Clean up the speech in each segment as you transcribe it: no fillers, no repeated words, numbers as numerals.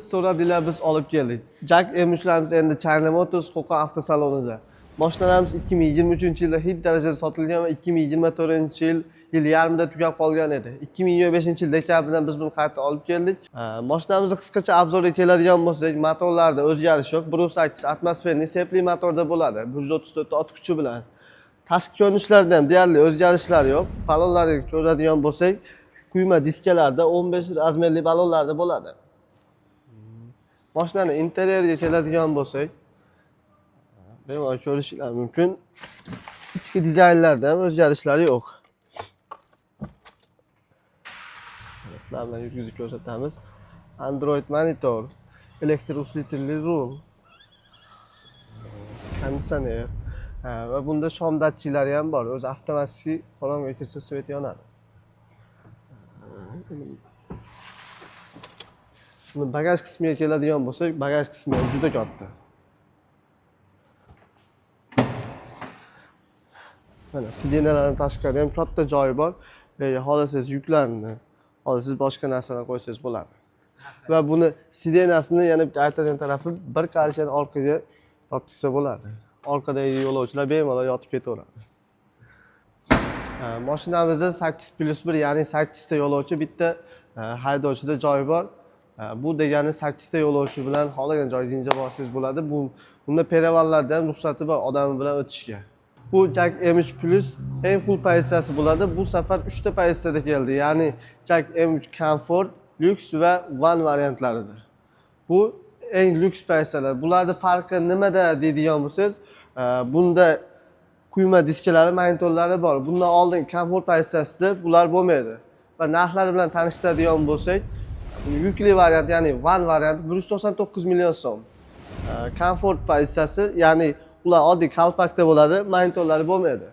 So'radilar, biz olib keldik. JAC M3larimiz endi China Motors Qo'qon avtosalonida. Mashinalarimiz 2023-yilda hid darajada sotilgan va 2024-yil yil yarmida tugab qolgan edi. 2025-yil dekabrdan biz buni qayta olib keldik. Mashinamizni qisqacha обзор ga keladigan bo'lsak, motorlarda o'zgarish yo'q. 1.8 атмосферный sepli motorda bo'ladi. 134 ta ot kuchi bilan. Tashqi ko'rinishlarda ham deyarli o'zgarishlar yo'q. Balonlarga ko'radigan bo'lsak, quyma diskalarda 15 размер li balonlarda bo'ladi. Mashinani interyeriga keladigan bo'lsak, bemalol ko'rishinglar mumkin. Ichki dizaynlarda ham o'zgarishlar yo'q. Sizlar bilan yurgizib ko'rsatamiz. Android monitor, elektr усилитель li rul, konditsioner va bunda shom datchiklari ham bor. O'zi avtomatik qorong'iga kirsa свет yonadi. Buni bagaj qismiga keladigan bo'lsak, bagaj qismi ham juda katta. Mana сиденья lardan tashqari ham katta joyi bor. Xohlasangiz yuklarni, xohlasangiz boshqa narsalarni qo'ysangiz bo'ladi. Va buni сиденья sini yana bitta aytadigan tarafi, bir qarichani orqaga yotqizsa bo'ladi. Orqadagi yo'lovchilar bemalol yotib ketaveradi. Mashinamizda 8+1, ya'ni 8 ta yo'lovchi, bitta haydovchida joyi bor. Bu degani 8 ta yo'lovchi bilan xohlagan joyingizga borsangiz bo'ladi. Bunda перевал larda ham ruxsati bor odami bilan o'tishga. Bu JAC M3 Plus eng full pozitsiyasi bo'ladi. Bu safar 3 ta pozitsiyada keldi. Ya'ni JAC M3 Comfort, Lux va One variantlarida. Bu eng lyuks pozitsiyalar. Bularning farqi nimada deydigan bo'lsangiz, bunda quyma diskalari, monitorlari bor. Bundan oldin komfort pozitsiyasida bular bo'lmaydi. Va narxlari bilan tanishtiradigan bo'lsak, yukli variant, ya'ni One varianti 199 million so'm. Komfort pozitsiyasi, ya'ni ular oddiy kalpakda bo'ladi, monitorlari bo'lmaydi.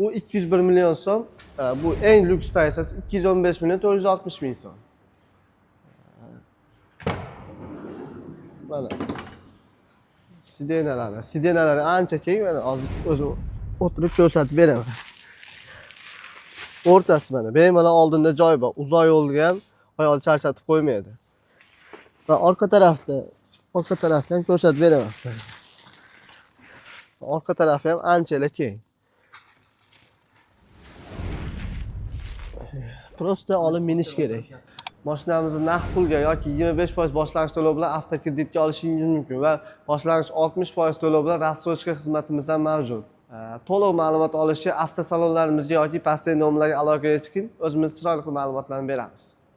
U 201 million so'm. Bu eng lyuks pozitsiyasi 215 million 460 ming so'm. Mana сиденья lari, сиденья lari ancha keng. Mana hozir o'zim o'tirib ko'rsatib beraman. O'rtasi mana bemalol oldinda joy bor. Uzoq yo'lga ham oyoqni charchatib qo'ymaydi. Va orqa tarafda ham ko'rsatib beraman sizlarga. Orqa tarafi ham ancha keng. Просто olib minish kerak. Mashinamizni naqd pulga yoki 25% boshlang'ich to'lov bilan avtokreditga olishingiz mumkin va boshlang'ich 60% to'lov bilan рассрочка xizmatimiz ham mavjud. To'liq ma'lumot olish uchun avtosalonlarimizga yoki pastdagi nomerlarga aloqaga chiqing. O'zimiz chiroyli qilib ma'lumotlarni beramiz.